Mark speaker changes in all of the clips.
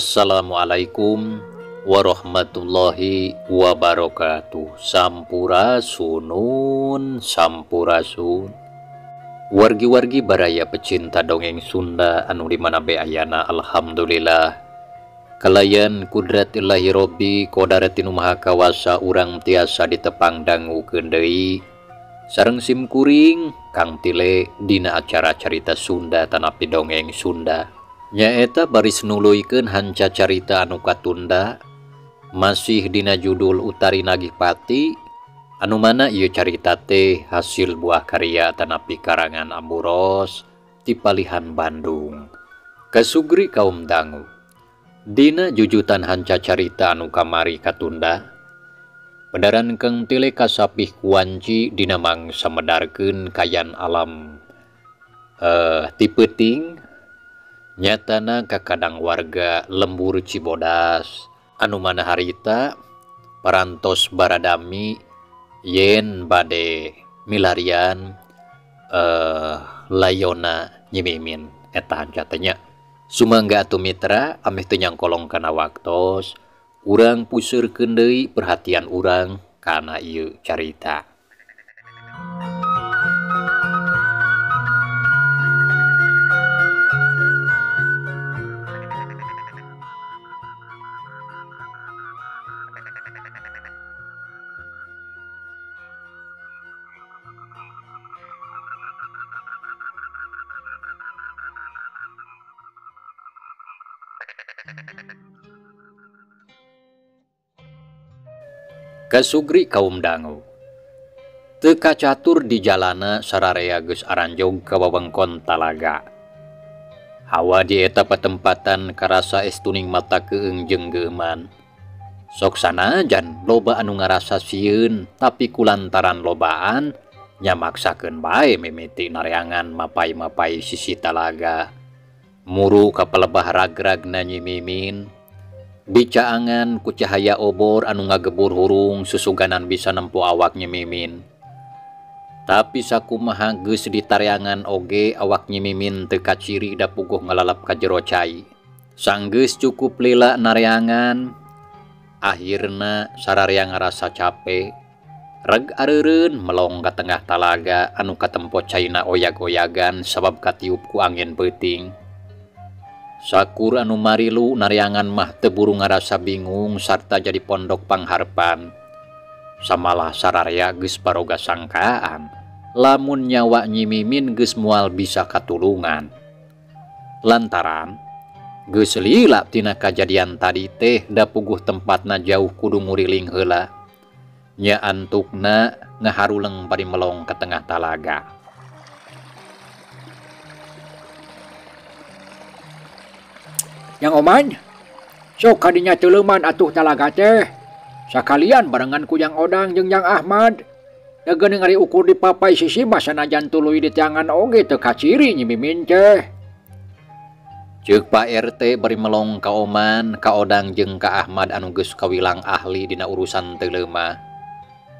Speaker 1: Assalamualaikum warahmatullahi wabarakatuh. Sampurasunun, sampurasun. Wargi-wargi baraya pecinta dongeng Sunda anu di mana be ayana, alhamdulillah. Kalayan kudrat Ilahi Robbi kodaratinu maha kawasa urang tiasa ditepang dangukeun deui sareng simkuring Kang Tile dina acara carita Sunda tanapi dongeng Sunda. Nyaeta baris nuluykeun hanca carita anu katunda masih dina judul Utari Nagih Pati, anu mana ieu carita teh hasil buah karya tanapi karangan Amburos ti palihan Bandung. Kasugri kaum dangu dina jujutan hanca carita anu kamari katunda, pedaran Kang Tile kasapih kuanci dina mangsa medarkeun kayan alam ti peuting. Nyatana kakadang warga lembur Cibodas anu mana harita parantos baradami yen bade milarian layona Nyi Mimin eta hancatanya. Sumangga atuh mitra ameh teu nyangkolong kana waktos, urang puseurkeun deui perhatian urang kana ieu carita. Kasugri kaum dangu teu kacatur di jalana sararea geus aranjog ka wewengkon talaga. Hawa di eta patempatan karasa estuning mata keung jeung geuman. Sok sanajan loba anu ngarasa sieun, tapi kulantaran lobaan nya maksakeun bae mimiti nareangan mapai-mapai sisi talaga. Muru ka palebah ragragna Nyi Mimin, dicaangan ku cahaya obor anu ngagebur hurung susuganan bisa nempo awak Nyi Mimin. Tapi sakumaha geus ditareangan oge awak Nyi Mimin teu kaciri da puguh ngalalap ka jero cai. Sanggeus cukup lila nareangan, akhirna sararea ngarasa cape. Reg areureun melong ka tengah talaga anu katempo caina oyag-oyagan sabab katiup ku angin peuting. Sakur anu marilu nareangan mah teu buru ngarasa bingung sarta jadi pondok pangharpan. Samalah sararea geus baroga sangkaan lamun nyawa Nyi Mimin geus moal bisa katulungan. Lantaran geus lila tina kajadian tadi teh da puguh tempatna jauh kudu nguriling heula. Nya antukna ngaharuleng bari melong ka tengah talaga.
Speaker 2: Yang Oman, sok kadinya teuleman atuh talaga teh. Sakalian barengan ku Yang Odang jeung Yang Ahmad. Da geuning ari ukur di papai sisi mah sanajan tuluy di tiangan oge teu kaciri Nyi Mimin teh.
Speaker 1: Ceuk Pak RT bari melong ka Oman, ka Odang jeung ka Ahmad anu geus kawilang ahli dina urusan teuleumah.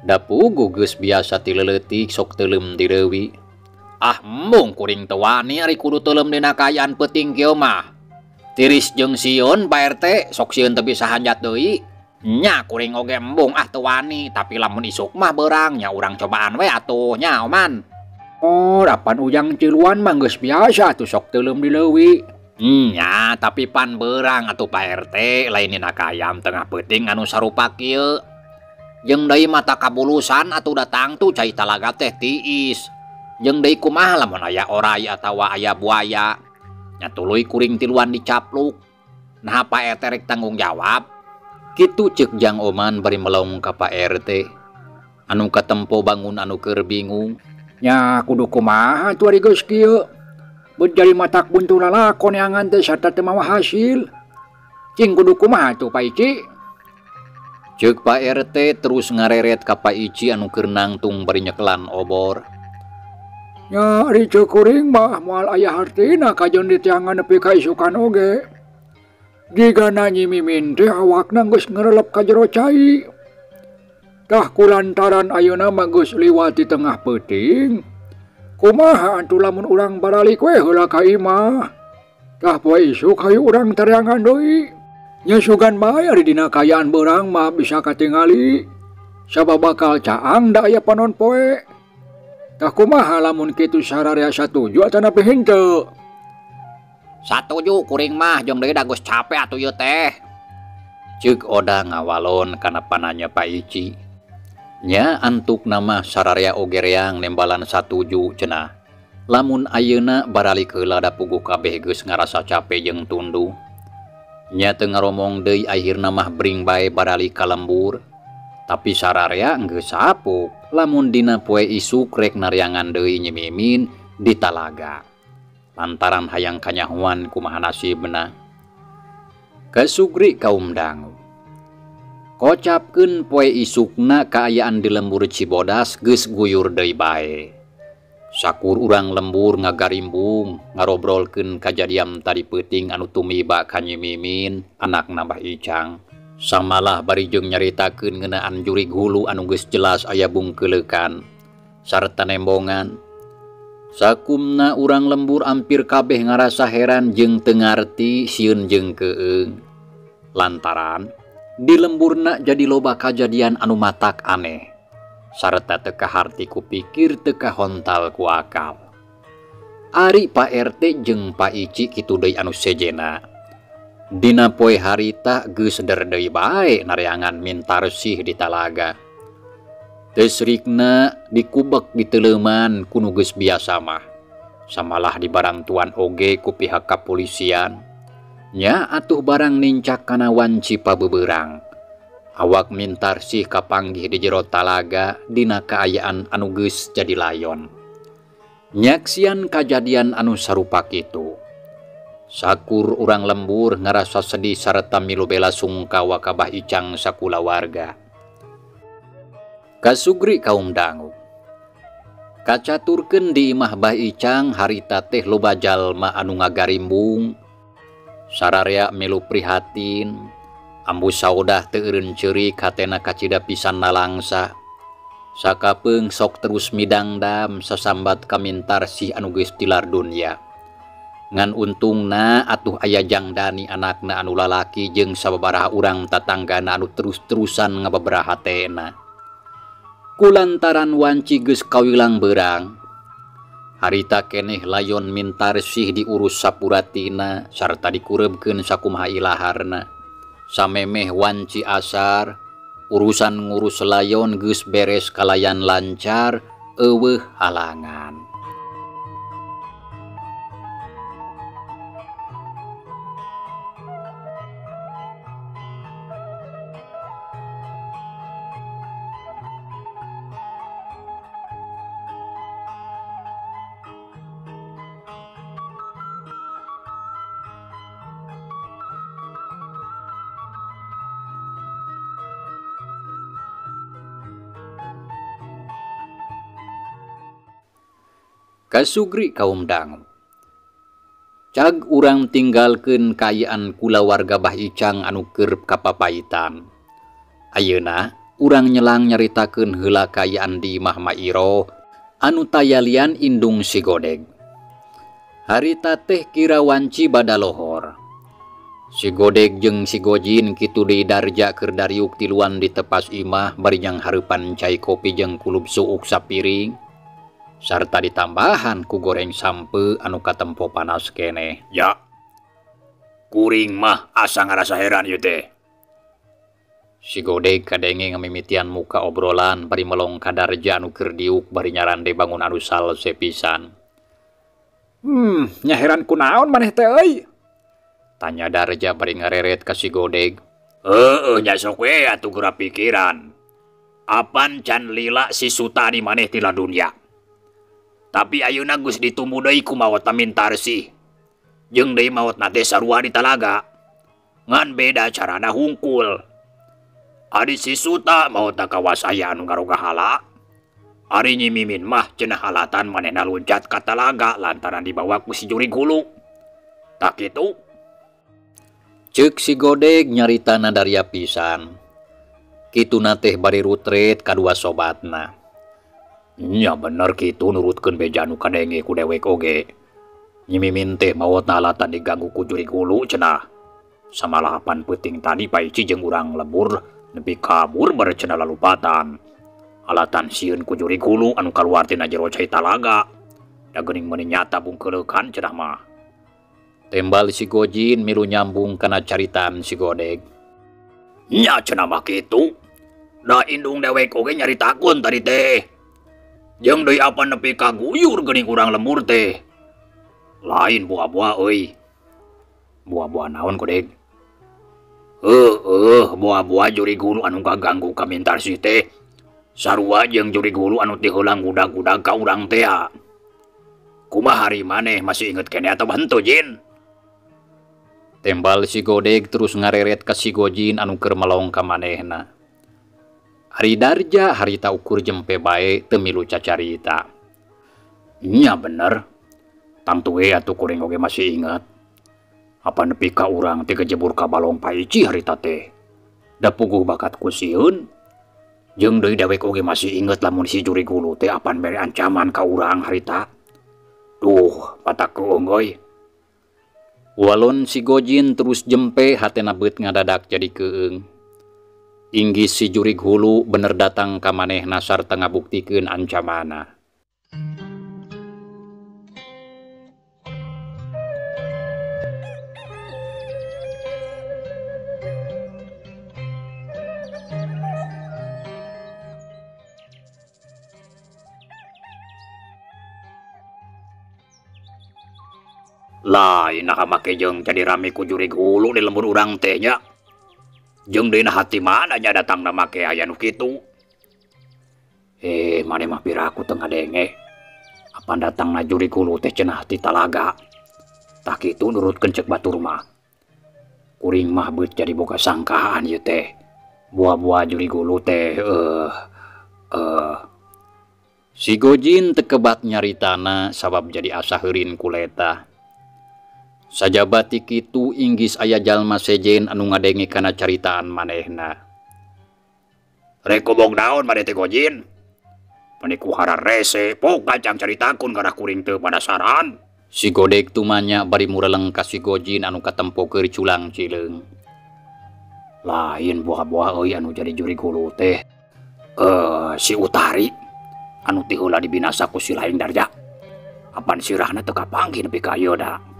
Speaker 1: Da puguh geus biasa ti leutik sok teuleum di leuwi. Ah embung kuring teu wani ari kudu teuleum dina kaayaan peuting kieu mah. Tiris jeung sieun Pak RT sok sieun teu bisa hanjat deui. Nya kuring oge embung ah teu wani, tapi lamun isuk mah beurang nya urang cobaan we atuh nya Oman.
Speaker 2: Oh, rapan ujang ciluan mah geus biasa atuh sok teuleum di leuwi.
Speaker 1: Nya tapi pan beurang atuh Pak RT lain dina kaayaan tengah peuting anu sarupa kieu. Jeung deui mata kabulusan atuh datang tuh cai talaga teh tiis. Jeung deui kumaha lamun aya orai atawa aya buaya. Nya tuluy kuring tiluan dicapluk. Nah Pak RT rek tanggung jawab. Kitu ceuk Jang Oman bari melong ka Pak RT. Anu katempo bangun anu keur bingung.
Speaker 2: Nya kudu kumaha atuh ari geus kieu. Beut jadi matak buntu lalakon neangan teh sarta teu mawa hasil. Cing kudu kumaha atuh Pak Ici?
Speaker 1: Ceuk Pak RT terus ngareret ka Pak Ici anu keur nangtung bari nyekelan obor.
Speaker 2: Nya ari ceuk kuring mah moal aya hartina kajeun di tiangan nepi ka isukan oge. Jigana Nyi Mimin teh awakna geus ngerelep ka jero cai. Tah kulantaran ayeuna mah geus liwat di tengah peuting. Kumaha atuh lamun urang baralik we heula ka imah. Tah poe isuk hayu urang tareangan deui. Nya sugan bae ari dina kaayaan beurang mah bisa katingali. Sabab bakal caang da aya panon poe. Tah kumaha lamun kitu sararea satuju atanapi henteu?
Speaker 1: Satuju kuring mah jeung deui da geus cape atuh ieu teh. Ceuk Oda ngawalon kana pananya Pak Ici. Nya antukna mah sararea oge reang nembalan satuju cenah. Lamun ayeuna baralik heula da puguh kabeh geus ngarasa cape jeung tunduh. Nya teu ngaromong deui akhirna mah bring bae baralik ka lembur. Tapi sararea geus sapuk lamun dina poe isuk rek naryangan deui Nyi Mimin di talaga. Lantaran hayang kanyahoan kumaha nasibna. Kasugri kaum dangu. Kocapkeun poe isukna kaayaan di lembur Cibodas geus guyur deui bae. Sakur urang lembur ngagarimbung ngarobrolkeun kajadian tadi peuting anu tumiba ka Nyi Mimin anakna Bah Icang. Samalah bari jeung nyaritakeun ngeunaan jurig hulu anu geus jelas aya bungkeuleukan sarta nembongan. Sakumna urang lembur ampir kabeh ngarasa heran jeung teu ngarti sieun jeung keung. Lantaran di lemburna jadi loba kajadian anu matak aneh sarta teu kaharti ku pikir teu kahontal ku akal. Ari Pak RT jeung Pak Ici kitu deui anu sejena. Dina poe harita geus der deui bae nareangan Mintarsih di talaga. Tesrikna dikubek diteleuman ku nu geus biasa mah. Samalah dibarantuan oge ku pihak kapolisian. Nya atuh barang nincak kana wanci pabeberang. Awak Mintarsih kapanggih di jero talaga dina kaayaan anu geus jadi layon. Nyaksian kajadian anu sarupa kitu. Sakur urang lembur ngarasa sedih sarta milu bela sungkawa ka Bah Icang sakulawarga. Kasugri kaum dangu. Kacaturkeun di imah Bah Icang harita teh loba jalma anu ngagarimbung. Sararea milu prihatin. Ambu Saudah teu eureun ceurik hatena kacida pisan nalangsa. Sakapeung sok terus midangdam sasambat ka Mintarsih anu geus tilar dunya. Ngan untungna atuh aya Jang Dani anakna anu lalaki jeung sababaraha urang tatanggana anu terus-terusan ngababaraha hatena. Kulantaran wanci geus kawilang beurang, harita keneh layon Mintarsih diurus sapuratina sarta dikureubkeun sakumaha ilaharna. Samemeh wanci asar, urusan ngurus layon geus beres kalayan lancar, eueuh halangan. Kasugri kaum dangu. Cag urang tinggalkeun kaayaan kulawarga Bah Icang anu keur kapapaitan. Ayeuna urang nyelang nyaritakeun heula kaayaan di imah Ma Iro anu tayalian indung si Godeg. Harita teh kira wanci badalohor. Si Godeg jeung si Gojin kitu deui darja keur dariuk tiluan di tepas imah bari jang hareupan cai kopi jeung kulub suuk sapiring. Sarta ditambahan ku goreng sampe anu katempo panas keneh.
Speaker 3: Ya, kuring mah asa ngarasa heran ieu teh.
Speaker 1: Si Godeg kadenge ngamimitian muka obrolan bari melong ka darja anu keur diuk bari nyarande bangun anu salse pisan.
Speaker 2: Nya heran kunaon maneh teh euy?
Speaker 1: Tanya darja bari ngareret ka si Godeg.
Speaker 3: Heueuh nya sok we atuh geura pikiran. Apan can lila si Suta di maneh ti dunya. Tapi ayeuna geus ditumbu deui ku maot Mintarsih. Jeung deui maotna teh sarua di talaga. Ngan beda carana hungkul. Ari si Suta maotna kawas aya anu ngaroga hala. Ari Nyi Mimin mah cenah halatan manehna loncat ka talaga lantaran dibawa ku si jurig hulu. Tak kitu.
Speaker 1: Ceuk si Godeg nyaritana daria pisan. Kituna teh bari rutret kadua sobatna.
Speaker 3: Nya bener kitu nurutkeun beja nu kadenge ku dewek oge. Nyi Mimin teh maotna alatan diganggu ku jurig hulu cenah. Samalah apan peuting tadi Paici jeung urang lembur nepi kabur bare cenah lalupatan. Alatan sieun ku jurig hulu anu kaluar tina jero cai talaga. Da geuning meuni nyata bungkeuleukan cenah mah.
Speaker 1: Tembal si Gojin milu nyambung kana caritaan si Godeg.
Speaker 3: Nya cenah mah kitu. Da indung dewek oge nyaritakeun tadi teh. Jeung deui apa nepi ka guyur geuning urang lembur teh. Lain buah-buah euy. Buah-buah naon Godeg? Heueuh, buah-buah jurig hulu anu kaganggu ka Mintarsih teh. Sarua jeung jurig hulu anu ti heula ngudag-gudag ka urang teh. Kumaha hari maneh masih inget keneh atawa henteu Jin?
Speaker 1: Tembal si Godeg terus ngareret ka si Gojin anu keur melong ka manehna. Ari Darja harita ukur jempe bae teu milu cacarita.
Speaker 3: Nya bener. Tangtu we atuh kuring oge masih inget. Apa nepi ka urang teh kejebur ka balong Paici harita teh. Da puguh bakat ku sieun. Jeung deui dewek oge masih inget lamun si jurig hulu teh apan mere ancaman ka urang harita. Duh, patak keung euy.
Speaker 1: Walon si Gojin terus jempe hatena beut ngadadak jadi keung. Inggis si jurig hulu bener datang ka manehna sarta ngabuktikeun ancamana.
Speaker 3: Lain nah make jeung jadi rame ku jurig hulu di lembur urang teh nya. Jeung deui hati mana nya datangna make aya nu kitu. Maneh mah piraku teu ngadenge. Apan datangna jurig hulu teh cenah ti talaga. Tah kitu nurutkeun ceuk batur mah. Kuring mah beut jadi boga sangkaan ieu teh. Buah-buah jurig hulu teh
Speaker 1: Si Gojin teu kebat nyaritana sabab jadi asa heurin kuleta. Sajaba ti kitu inggis aya jalma sejen anu ngadenge kana caritaan manehna.
Speaker 3: Rek ngomong naon maneh teh Gojin? Meni ku hararese pok kacang caritakeun kana kuring teu panasaran.
Speaker 1: Si Godeg tumanya bari mureleng ka si Gojin anu katempo keur culang cileung.
Speaker 3: Lain buah-buah euy anu jadi jurig hulu teh. Si Utari anu ti heula dibinasa ku si Laing Darja. Apan sirahna teu kapanggih nepi ka ieu da.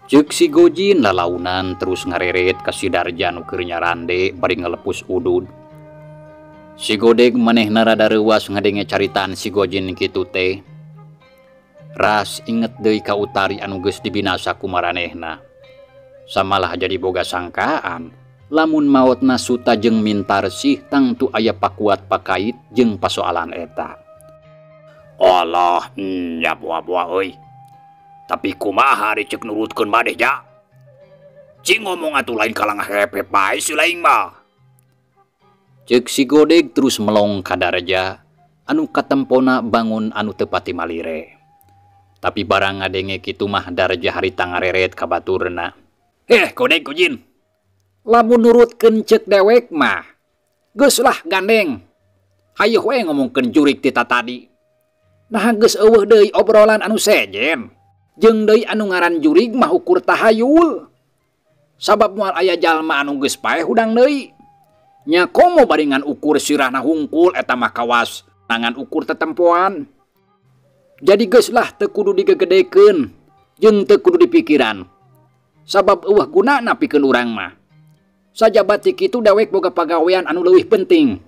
Speaker 1: Ceuk si Gojin lalaunan terus ngareret ka si Darja nu keur nyarande bari ngalepus udud. Si Godeg manehna rada reuas ngadenge caritaan si Gojin kitu teh. Ras inget deui ka Utari anu geus dibinasa ku maranehna. Samalah jadi boga sangkaan lamun maotna Suta jeung Mintarsih tangtu aya pakuat pakait jeung pasoalan eta.
Speaker 3: Allah, nya buah-buah euy. Tapi kumaha ari ceuk nurutkeun maneh ja? Cing ngomong atuh lain kalang hepe bae si laing mah.
Speaker 1: Ceuk si Godeg terus melong ka Darja anu katempona bangun anu teu pati malire. Tapi barang ngadenge kitu mah Darja harita ngareret ka baturna.
Speaker 3: Godeg Gojin.
Speaker 1: Lamun nurutkeun ceuk dewek mah geus lah gandeng. Hayoh we ngomongkeun jurig ti tatadi. Nah geus eueuh deui obrolan anu sejen. Jeung deui anu ngaran jurig mah ukur tahayul. Sabab moal aya jalma anu geus paeh hudang deui. Nya komo baringan ukur sirahna hungkul eta mah kawas nangan ukur tetempoan. Jadi geus lah teu kudu digegedekeun jeung teu kudu dipikiran. Sabab eueuh gunana pikeun urang mah. Sajaba ti kitu dewek boga pagawean anu leuwih penting.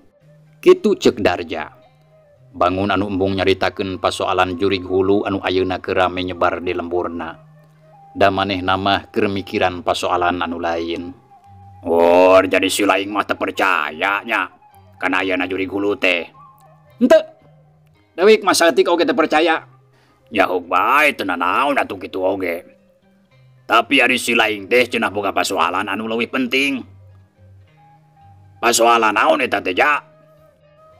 Speaker 1: Kitu ceuk Darja. Bangun anu embung nyaritakeun pasoalan jurig hulu anu ayeuna keur rame nyebar di lemburna. Da manehna mah keur mikiran pasoalan anu lain.
Speaker 3: Oh, jadi si laing mah teu percaya nya kana ayana jurig hulu teh.
Speaker 1: Henteu. Dewek mah saeutik oge teu percaya.
Speaker 3: Ya hok bae teu nanaon atuh kitu oge. Tapi ari si laing teh cenah boga pasoalan anu leuwih penting. Pasoalan naon eta teh ja?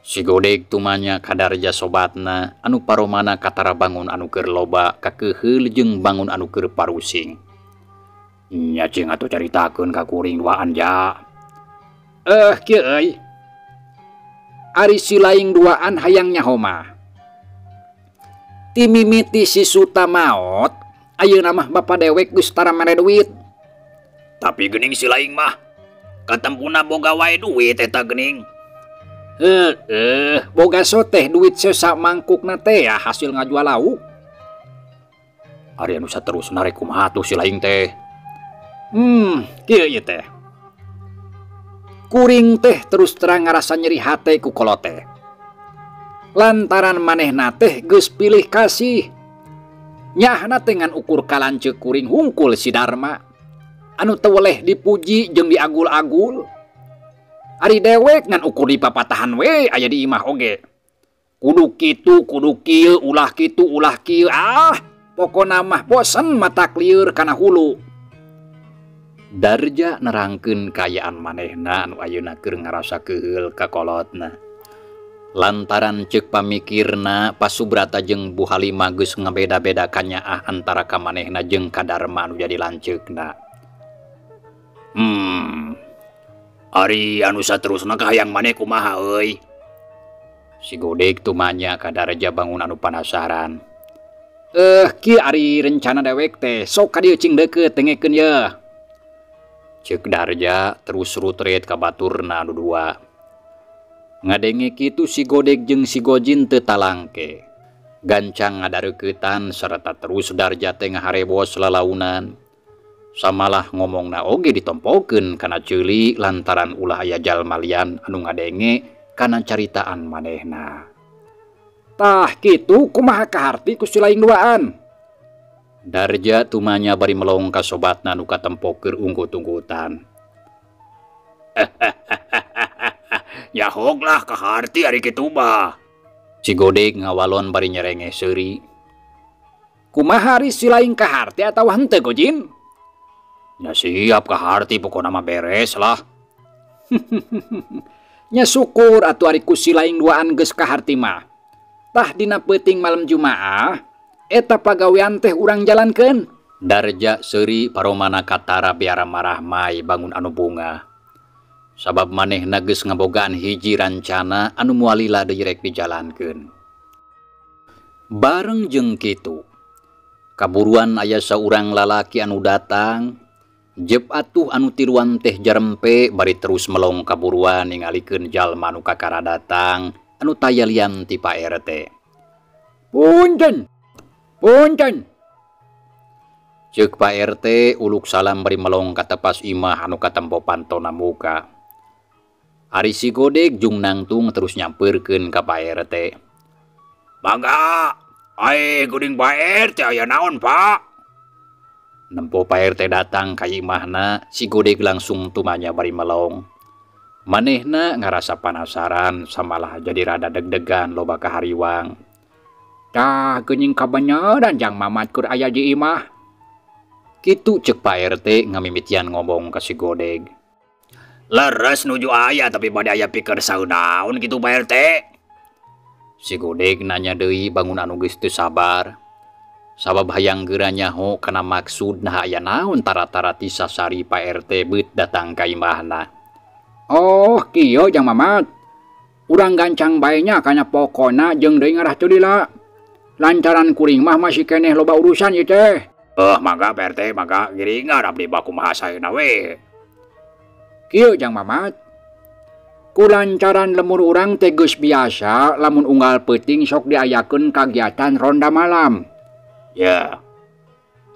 Speaker 1: Si Godeg tumanya ka Darja sobatna anu paromana katara bangun anu keur loba kakeuheul jeung bangun anu keur parusing.
Speaker 3: Nya cing atuh caritakeun ka kuring duaan ja.
Speaker 1: Kieu euy. Ari si laing duaan hayang nyaho mah. Ti mimiti si Suta maot, ayeuna mah bapa dewek geus tara mere duit.
Speaker 3: Tapi geuning si laing mah katempuna boga wae duit eta geuning.
Speaker 1: Heeh, boga soteh duit sesa mangkukna teh ya hasil ngajual lauk.
Speaker 3: Ari anu saterusna rek kumaha tuh si laing teh?
Speaker 1: Kieu ieu teh. Kuring teh terus terang ngarasa nyeri hate ku kolot teh. Lantaran manehna teh geus pilih kasih. Nyahna teh ngan ukur kalanceuk kuring hungkul si Darma. Anu teu weleh dipuji jeung diagul-agul. Ari dewek ngan ukur dipapatahan we aya di imah oge. Kudu kitu, kudu kieu, ulah kitu, ulah kieu. Ah, pokona mah bosen matak lieur kana hulu. Darja nerangkeun kaayaan manehna anu ayeuna keur ngarasa keuheul ka kolotna. Lantaran ceuk pamikirna Pasubrata jeung Bu Halimah geus ngabeda-beda kanyaah antara ka manehna jeung ka Darma anu jadi lanceukna.
Speaker 3: Ari anu saterusna kahayang maneh kumaha euy?
Speaker 1: Si Godeg tumanya ka Darja bangun anu panasaran. Kieu ari rencana dewek teh sok ka dieu cing deukeut dengekeun ye. Ceuk Darja terus rutret ka baturna anu dua. Ngadenge kitu si Godeg jeung si Gojin teu talangke. Gancang ngadareuketan sarta terus Darja teh ngaharebos lalaunan. Samalah ngomongna oge ditompokeun kana ceuli lantaran ulah aya jalma lian anu ngadenge kana caritaan manehna. Tah kitu kumaha kaharti ku si laing duaan. Darja tumanya bari melong ka sobatna nu katempo keur unggut-unggutan.
Speaker 3: Yahog lah kaharti ari kitu mah.
Speaker 1: Si Godeg ngawalon bari nyerengeh seuri. Kumaha ari si laing kaharti atawa henteu Gojin?
Speaker 3: Ya siap kaharti pokona mah beres lah.
Speaker 1: Nya syukur atuh ari ku si laing duaan geus kaharti mah. Tah dina peuting malam Jumaah eta pagawean teh urang jalankeun. Darja seuri paromana katara biara marah mai bangun anu bunga. Sabab manehna geus ngabogaan hiji rancana anu moal lila deui rek dijalankeun. Bareng jeung kitu, kaburuan aya saurang lalaki anu datang. Jep atuh anu tiluan teh jarempe bari terus melong kaburuan ningalikeun jalma anu kakara datang anu taya lian ti Pak RT.
Speaker 2: Punten. Punten.
Speaker 1: Ceuk Pak RT uluk salam bari melong ka tepas imah anu katempo pantona muka. Ari si Godeg jung nangtung terus nyampeurkeun ka Pak RT.
Speaker 3: Mangga, ai geuning Pak RT aya naon Pak?
Speaker 1: Nempo Pak RT datang ka imahna, si Godeg langsung tumanya bari melong. Manehna ngarasa panasaran samalah jadi rada deg-degan loba kahariwang.
Speaker 2: Tah geuning kabeneran jang mamat keur aya di imah.
Speaker 1: Kitu ceuk Pak RT ngamimitian ngomong ka si Godeg.
Speaker 3: Leres nuju aya tapi bade aya pikeun saunaon kitu Pak RT.
Speaker 1: Si Godeg nanya deui bangun anu geus teu sabar. Sabab hayang geura nyaho kana maksud nah aya naon tara-tara ti sasari Pak RT beut datang ka imahna.
Speaker 2: Oh, kieu jang mamat. Urang gancang bae nya kana pokona jeung deui ngarah teu lila. Lantaran kuring mah masih keneh loba urusan ieu teh.
Speaker 3: Mangga Pak RT, mangga giringan abdi mah kumaha saeuna we.
Speaker 2: Kieu jang mamat. Kulantaran lemur urang teh geus biasa lamun unggal peuting sok diayakeun kagiatan ronda malam.
Speaker 3: Ya.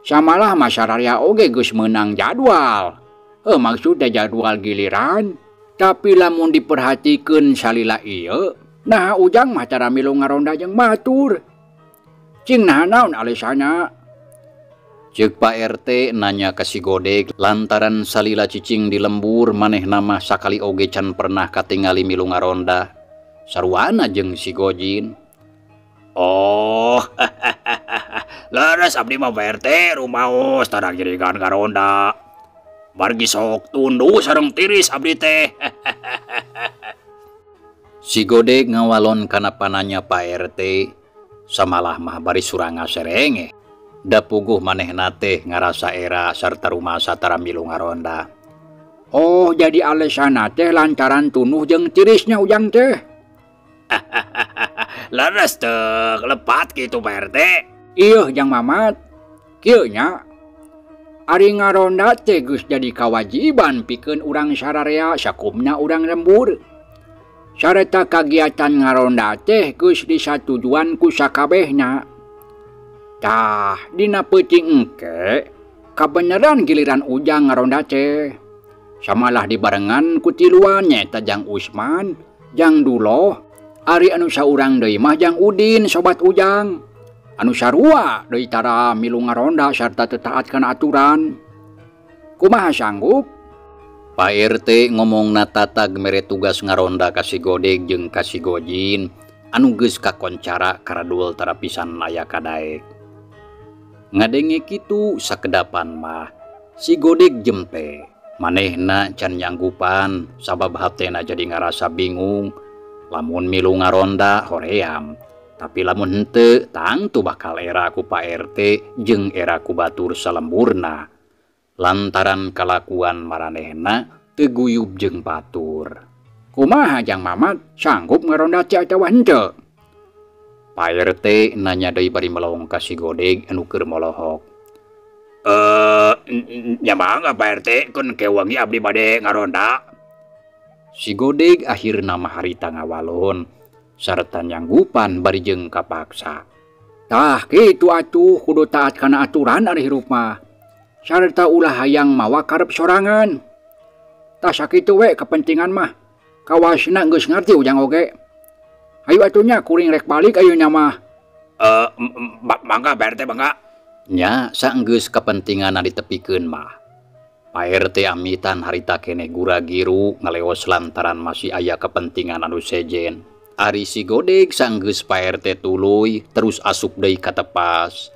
Speaker 2: Samalah masyarakat oge geus meunang jadwal. Maksudnya jadwal giliran. Tapi lamun diperhatikeun salila ieu, nah ujang mah cara milu ngaronda jeung batur. Cing naha naon alesanna?
Speaker 1: Ceuk Pak RT nanya ka si Godeg lantaran salila cicing di lembur manehna mah sakali oge can pernah katingali milu ngaronda. Saruana jeung si Gojin.
Speaker 3: Oh, leres abdi mah Pak RT rumaos tara girigan ngaronda. Margi sok tunduh sareng tiris abdi teh.
Speaker 1: Si Godeg ngawalon kana pananya Pak RT samalah mah bari suranga serenge. Da puguh manehna teh ngarasa era sarta rumasa tara milu ngaronda.
Speaker 2: Oh, jadi alesana teh lantaran tunuh jeung tirisnya ujang teh.
Speaker 3: Leres teh lepat kitu Pak RT.
Speaker 2: Ieuh jang mamat. Kieu nya. Ari ngaronda teh geus jadi kawajiban pikeun urang sararea sakumna urang lembur. Sareta kagiatan ngaronda teh geus disatujuan ku sakabehna. Tah, dina peuting engke kabeneran giliran Ujang ngaronda teh. Samalah dibarengan ku tiluan nyaeta Jang Usman, Jang Duloh, ari anu saurang deui mah Jang Udin sobat Ujang. Anu sarua deui tara milu ngaronda sarta teu taat kana aturan. Kumaha sanggup?
Speaker 1: Pak RT ngomongna tatag mere tugas ngaronda ka si Godeg jeung ka si Gojin anu geus kakoncara karadul tara pisan aya kadaek. Ngadenge kitu sakedapan mah si Godeg jempe. Manehna can nyanggupan sabab hatena jadi ngarasa bingung lamun milu ngaronda hoream. Tapi lamun henteu tangtu bakal era ku Pak RT jeung era ku batur salemburna. Lantaran kalakuan maranehna teu guyub jeung batur.
Speaker 2: Kumaha Jang Mamat sanggup ngaronda teh atawa henteu?
Speaker 1: Pak RT nanya deui bari melong ka si Godeg anu keur molohok.
Speaker 3: Nya mangga Pak RT keun ke wangi abdi bade ngaronda.
Speaker 1: Si Godeg akhirna mah harita ngawalon sarta nyanggupan bari jeung kapaksa.
Speaker 2: Tah kitu atuh kudu taat kana aturan ari hirup mah. Sarta ulah hayang mawa karep sorangan. Tah sakitu we kepentingan mah. Kawasna geus ngarti Ujang oge. Hayu atuh nya kuring rek balik ayeuna mah.
Speaker 3: Mangga Pak RT mangga.
Speaker 1: Nya saenggeus kepentinganna ditepikeun mah. Pak RT amitan harita keneh gura-giru ngaleos lantaran masih aya kepentingan anu sejen. Ari si Godeg sanggeus Pak RT tuluy terus asup deui ka tepas.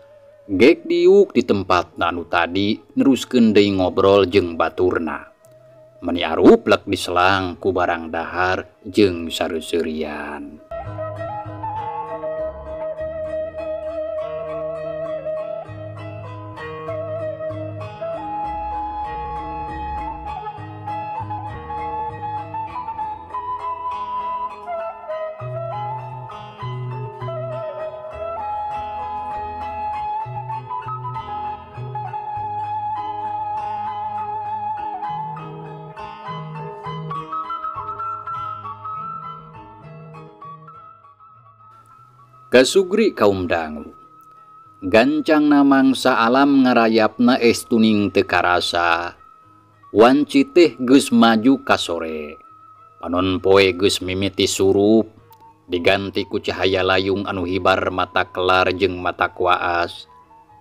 Speaker 1: Gek diuk di tempat anu tadi neruskeun deui ngobrol jeung baturna. Meni aruplek diselang ku barang dahar jeung sareuserian. Kasugri kaum dangu. Gancangna mangsa alam ngarayapna estuning teu karasa. Wanci teh geus maju ka sore. Panon poe geus mimiti surup, diganti ku cahaya layung anu hibar mata kelar jeung mata kuaas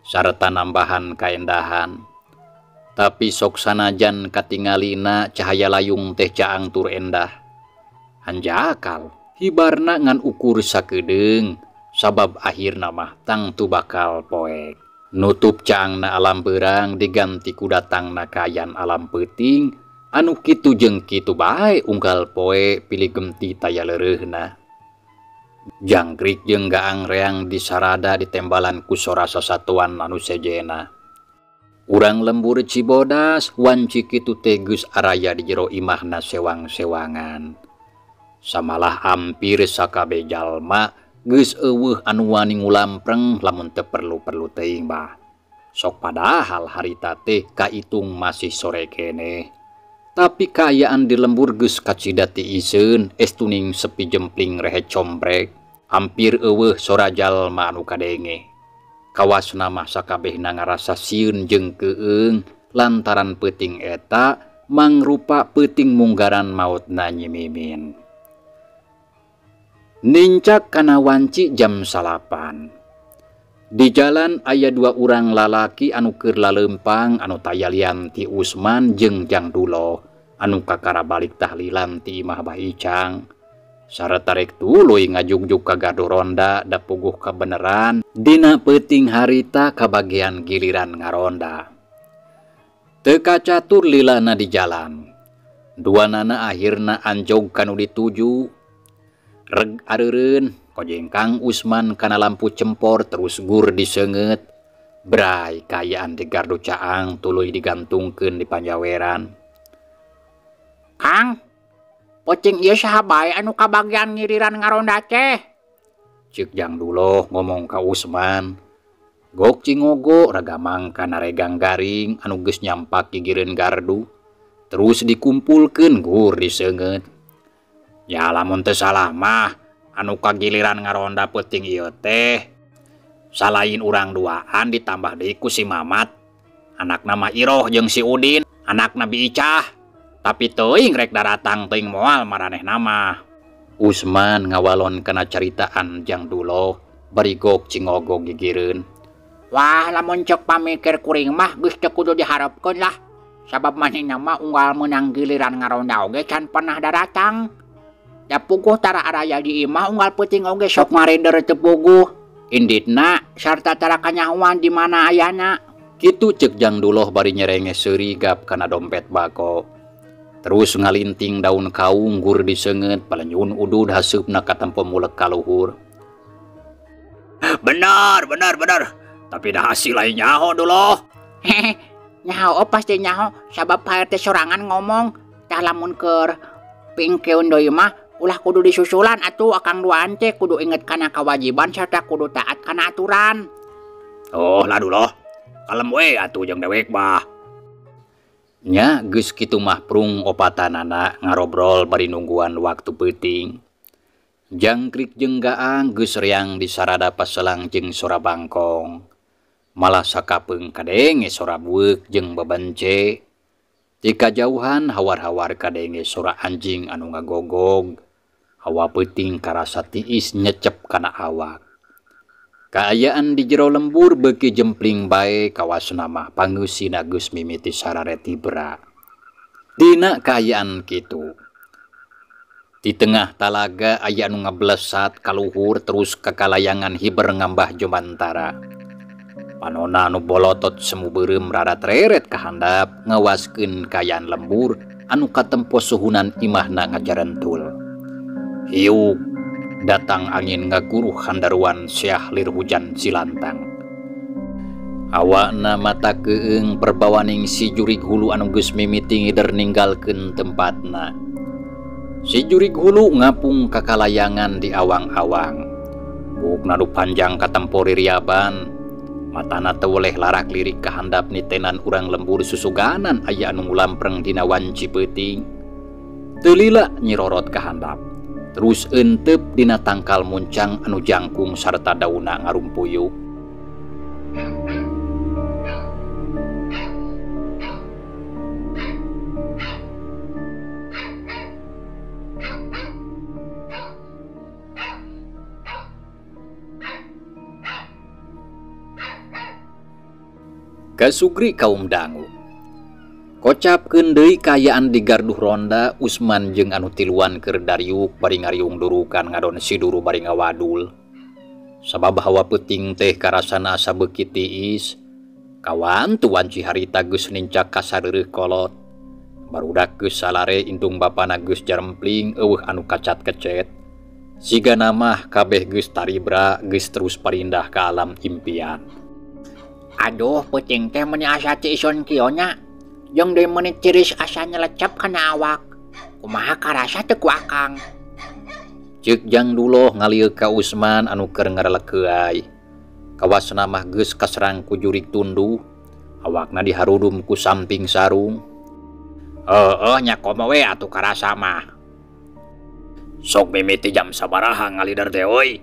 Speaker 1: sarta nambahan kaendahan. Tapi sok sanajan katingalina cahaya layung teh caang tur endah. Hanjakal hibarna ngan ukur sakedeung. Sabab akhirna mah tangtu bakal poek. Nutup caangna alam beurang diganti ku datangna kaayaan alam peuting anu kitu jeung kitu bae unggal poe pilih gemti taya leureuhna. Jangkrik jeung gaang reang disarada ditembalan ku sora sasatuan anu sejena. Urang lembur Cibodas wanci kitu teh geus araya di jero imahna sewang-sewangan. Samalah hampir sakabeh jalma geus eueuh anu wani ngulampreng lamun teu perlu-perlu teuing mah. Sok padahal harita teh kaitung masih sore keneh. Tapi kaayaan di lembur geus kacida ti iseun, estuning sepi jempling rehe combrek. Hampir eueuh sora jalma anu kadenge. Kawasna mah sakabehna ngarasa sieun jeung keueung lantaran peuting eta mangrupa peuting munggaran maotna Nyi Mimin. Nincak kana wanci jam 9. Di jalan aya dua urang lalaki anu keur lalempang anu taya lian ti Usman jeung Jang Dulo anu kakara balik tahlilan ti imah Bah Icang. Sarta rek tuluy ngajugjug ka gardu ronda da puguh kabeneran dina peuting harita kabagian giliran ngaronda. Teu kacatur lilana di jalan. Duanana akhirna anjog kanu dituju. Reg areureun kojengkang Usman kana lampu cempor terus gur diseungeut. Bray kaayaan di gardu caang tuluy digantungkeun di panjaweran.
Speaker 2: Kang, pocing ieu saha bae anu kabagian ngiriran ngaronda teh?
Speaker 1: Ceuk Jang Duloh ngomong ka Usman. Gok Cingogo ragamang kana regang garing anu geus nyampak gigireun gardu terus dikumpulkeun gur diseungeut. Ya lamun teu salah mah anu kagiliran ngaronda peuting ieu teh salain urang duaan ditambah deui ku si Mamat, anakna mah Iroh jeung si Udin, anakna Bi Icah. Tapi teuing rek daratang teuing moal maranehna mah. Usman ngawalon kana caritaan Jang Duloh bari Gok Cingogo gigireun.
Speaker 4: Wah, lamun cek pamikir kuring mah geus teu kudu diharepkeun lah. Sabab manehna mah unggal meunang giliran ngaronda oge can pernah daratang. Da puguh tara araya di imah unggal peuting oge sok ngareder teu puguh. Inditna sarta tara kanyahoan di mana ayana.
Speaker 1: Kitu cek Jang Duloh bari nyerenge seuri gap kana dompet bako. Terus ngalinting daun kaung gur diseungeut palenyun udud haseupna katempo mulek ka luhur.
Speaker 3: Benar, benar, benar. Tapi dah hasil lain nyaho Duloh.
Speaker 4: Hehe, nyaho oh, pasti nyaho sabab Pak RT sorangan ngomong. Tah lamun keur pingkeun deui mah ulah kudu disusulan atuh akang duaan teh kudu inget kana kewajiban serta kudu taat kana aturan.
Speaker 3: Oh lah Duloh, kalem we atuh jeung dewek mah.
Speaker 1: Nya geus kitu mah prung opatanana ngarobrol bari nungguan waktu peuting. Jangkrik jeung gaang geus reang di sarada paselang jeung sora bangkong. Malah sakapeung kadenge sora bueuk jeung babence. Ti kajauhan hawar-hawar kadenge sora anjing anu ngagogog. Hawa peuting karasa tiis nyecep kana awak. Kaayaan di jero lembur beuki jempling bae kawasna mah pangeusina geus mimiti sarare tibra. Dina kaayaan kitu. Di tengah talaga aya anu ngablesat kaluhur terus kakalayangan hiber ngambah jumantara. Panona anu bolotot semu beureum rarat-reret kahandap ngawaskeun kaayaan lembur anu katempo suhunan imahna ngajarentul. Hiuk datang angin ngaguruh handaruan siah lir hujan silantang. Awakna mata keung perbawaning si jurig hulu anu geus mimiti ngider ninggalkeun tempatna. Si jurig hulu ngapung kakalayangan di awang-awang. Buukna nu panjang katempo ririaban. Matana teu weleh larak lirik kahandap nitenan urang lembur susuganan aya anu ngulampreng dina wanci peuting. Teu lila nyirorot kahandap. Terus entep dina tangkal muncang anu jangkung sarta dauna ngarumpuyuk. Kasugri kaum dangu. Kocapkeun deui kaayaan di garduh ronda Usman jeung anu tiluan keur dariuk bari ngariung durukan ngadon si duru bari ngawadul. Sabab hawa peuting teh karasana asa beuki tiis. Kawan tu wanci harita geus nincak ka sareureuh kolot. Barudak geus salare indung bapana geus jarempling eueuh anu kacat kecet. Sigana mah kabeh geus taribra geus terus parindah ka alam impian.
Speaker 4: Aduh peuting teh meuni asa tiisun kieu nya. Jeung deui meuni tiris asa nyelecep kana awak. Kumaha karasa teu ku akang?
Speaker 1: Ceuk Jang Duloh ngalieuk ka Usman anu keur ngarelekeuai. Kawasna mah geus kaserang ku jurig tunduh. Awakna diharudum ku samping sarung.
Speaker 3: Heueuh nya komo we atuh karasa mah. Sok mimiti jam sabaraha ngalider teh euy.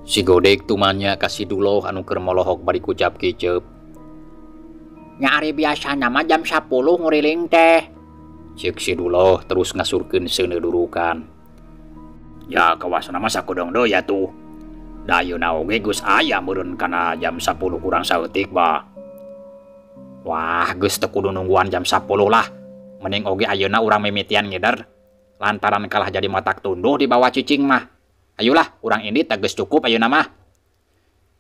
Speaker 1: Si Godek tumanya ka si Duloh anu keur molohok bari kucap kiceup.
Speaker 4: Nya ari biasana mah jam 10 nguriling teh.
Speaker 1: Ceuk si Duloh terus ngasurkeun seuneu durukan.
Speaker 3: Ya kawasna mah sakudeung deui atuh. Da ayeuna oge geus aya meureun kana jam 10 kurang saeutik bah. Wah geus teu kudu nungguan jam 10 lah. Mending oge ayeuna urang mimitian ngider. Lantaran kalah jadi matak tunduh di bawah cicing mah. Ayolah urang ini teh geus cukup ayeuna mah.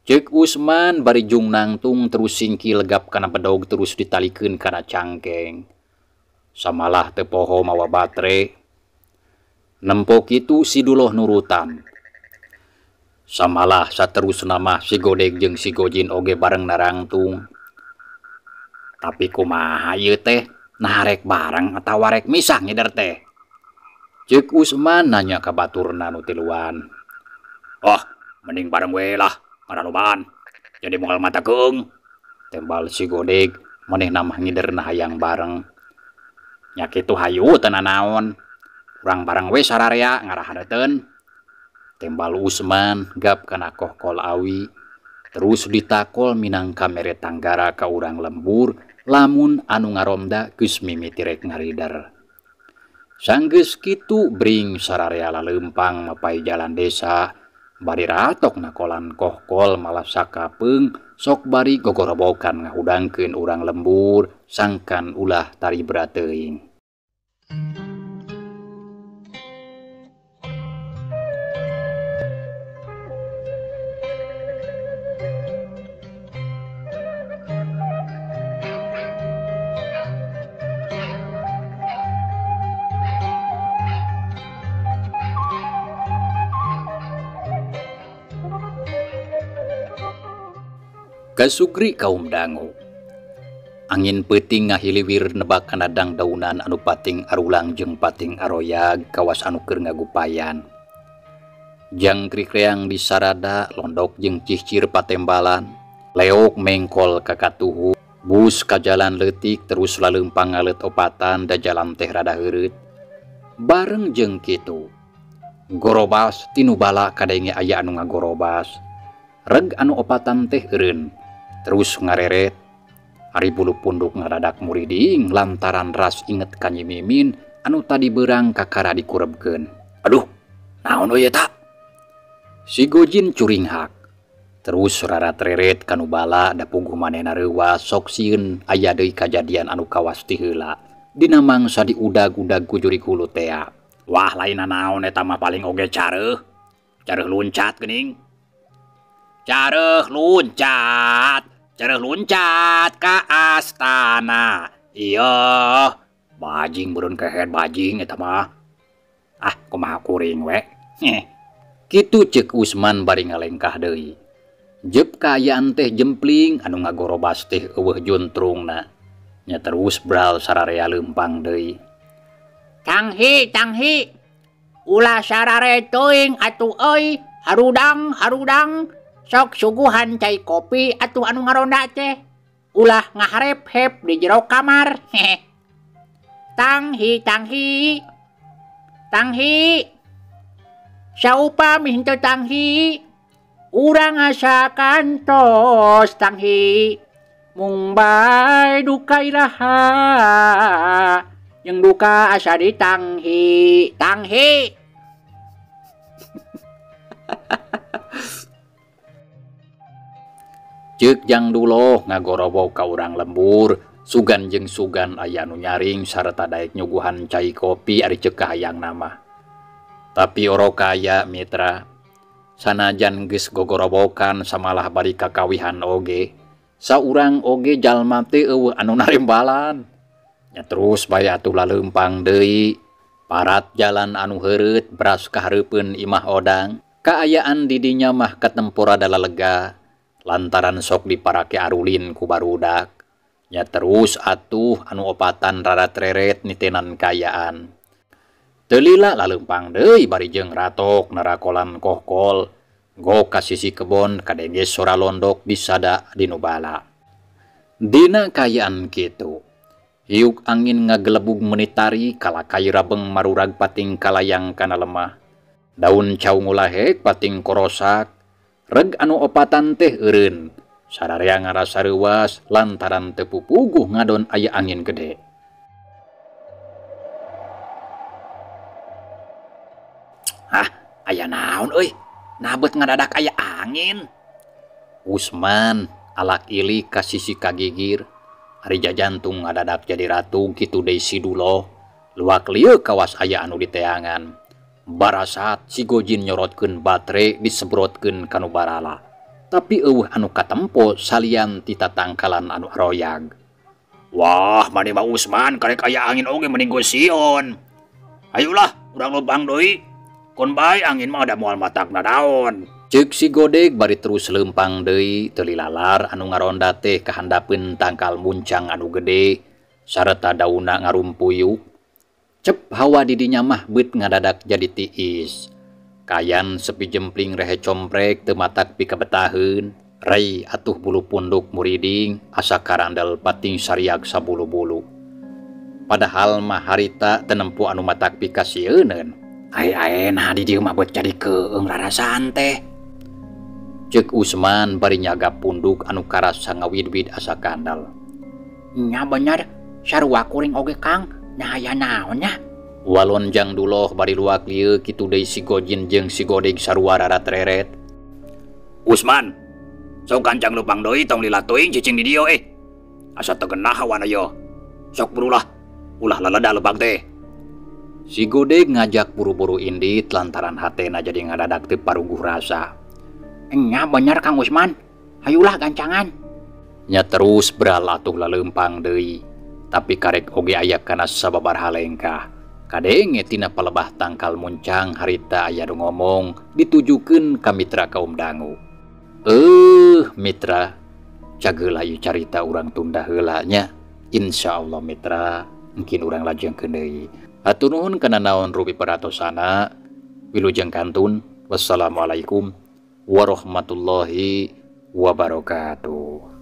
Speaker 1: Ceuk Usman bari jung nangtung terus singkil gap kana bedog terus ditalikeun kana cangkeng. Samalah teu poho mawa batre. Nempo kitu si Duloh nurutan. Samalah saterusna mah si Godeg jeung si Gojin oge bareng narangtung. Tapi kumaha ieu teh? Nah rek bareng atawa rek misah ngider teh? Ceuk Usman nanya ka baturna nu tiluan.
Speaker 3: Oh, mending bareng we lah. Karalobaan. Jadi moal mata keung. Tembal si Godeg manehna mah ngiderna hayang bareng. Nya kitu hayu teu nanaon. Urang bareng we sararea ngarahareteun. Tembal Usman gap kana kohkol awi. Terus ditakol minangka mere tanggara ka urang lembur lamun anu ngaronda geus mimiti rek ngarider. Sanggeus kitu bring sararea laleumpang mapai jalan desa bari ratok nakolan kohkol malah sakapeung sok bari gogorobokan ngahudangkeun urang lembur sangkan ulah taribra teuing. Kasugri kaum dangu. Angin peuting ngahiliwir nebak kana dangdaunan anu pating arulang jeung pating aroyag kawas anu keur ngagupayan. Jangkrik reang disarada londok jeung cihcir patembalan, leok mengkol ka katuhu, bus ka jalan leutik terus laleumpang ngaleut opatan da jalan teh rada heureut. Bareng jeung kitu, gorobas tinu bala kadenge aya anu ngagorobas. Reg anu opatan teh eureun terus ngareret. Ari bulu punduk ngadadak muriding lantaran ras inget ka Nyi Mimin anu tadi beurang kakara dikurebkeun. Aduh, naon euy eta? Si Gojin curinghak. Terus rarat-reret kanu bala da puguh manehna reuwas sok sieun aya deui kajadian anu kawas ti heula. Dina mangsa diudag-udag ku jurig hulu tea. Wah, lain naon eta mah paling oge careuh. Careuh luncat geuning. Careuh luncat. Careuh luncat ka astana. Iya, bajing beureun kehed bajing eta mah. Ah, kumaha kuring we. Kitu ceuk Usman bari ngalengkah deui. Jep kaayaan teh jempling anu ngagorobas teh eueuh juntrungna. Nya terus bral sararea leumpang deui.
Speaker 4: Tanghi, tanghi. Ulah sarare teuing atuh euy, harudang, harudang. Sok suguhan cai kopi atuh anu ngaronda teh. Ulah ngaharep-hep di jero kamar. Tanghi, tanghi. Tanghi. Saupami henteu tanghi, urang asa kantos tanghi. Mung bae duka iraha, jeung duka asa ditanghi, tanghi.
Speaker 3: Ceuk jang duloh ngagorowo ka urang lembur, sugan jeung sugan aya nu nyaring sarta daek nyuguhan cai kopi ari ceuk kahayang nama. Tapi oro kaya mitra, sanajan geus gogorowokan samalah bari kakawihan oge, saurang oge jalma teh eueuh anu narimbalan. Nya terus bae atuh laleumpang deui, parat jalan anu heureut beras kahareupeun imah odang, kaayaan di dinya mah katempora dalalega. Lantaran sok diparake arulin ku barudak. Nya terus atuh anu opatan rarat-reret nitenan kayaan. Teu lila laleumpang deui bari jeung ratok narakolan kohkol. Go ka sisi kebon kadenge sora londok disada dinu bala. Dina kayaan kitu. Hiuk angin ngagelebug menitari kalakay rabeng marurag pating kalayang kana lemah. Daun cau ngulahek pating korosak. Reg anu opatan teh eureun. Sararea ngarasa reuwas lantaran teu pupuguh ngadon aya angin gede. Hah, aya naon euy? Nabet ngadadak aya angin. Usman alak ilik ka sisi kagigir. Ari jajantung ngadadak jadi ratu kitu deui si Duloh. Luak lieu kawas aya anu diteangan. Barasat si Gojin nyorotkeun batre disebrotkeun kanu barala. Tapi eueuh anu katempo salian ti tatangkalan anu aroyag. Wah, maneh mah Usman karek aya angin oge mending gosion. Hayulah, urang leumpang deui. Kon bae angin mah da moal matakna daon. Ceuk si Godeg bari terus leumpang deui teu lilalar anu ngaronda teh kahandapeun tangkal muncang anu gede sareta daunna ngarumpuyuk. Cep hawa di dinya mah beut ngadadak jadi tiis. Kayan sepi jempling rehe comprek teu matak pikabetaheun.
Speaker 1: Rai atuh bulu punduk muriding asa karandel pating sariag sabulu-bulu. Padahal mah harita teu nempo anu matak pikasieuneun. Ai-ai nah di dieu mah beut jadi keung rarasaan teh. Ceuk Usman bari nyaga punduk anu karasa ngawid-wid asa kandel.
Speaker 4: Nya bener, sarua kuring oge Kang, nah aya naon nya?
Speaker 1: Walon jang duloh bari luak lieu kitu deui si Gojin jeung si Godeg sarua raratreret.
Speaker 3: Usman, sok gancang lupang deui tong lila teuing cicing di dieu eh. Asa teu genah hawana ieu. Sok burulah, ulah laleda lebang teh.
Speaker 1: Si Godeg ngajak buru-buru indit lantaran hatena jadi ngadadak teu paruguh rasa.
Speaker 4: Nya bener Kang Usman, hayulah gancangan.
Speaker 1: Nya terus beral atuh laleumpang deui, tapi karek oge aya kana sababar halengkah. Kadenge tina palebah tangkal muncang harita aya nu ngomong ditujukeun ka mitra kaum dangu. Mitra, cageula ieu carita urang tunda heula nya. Insyaallah mitra, mungkin urang lajengkeun deui. Hatur nuhun kana naon rupi peratosana. Wilujeng kantun. Wassalamualaikum warahmatullahi wabarakatuh.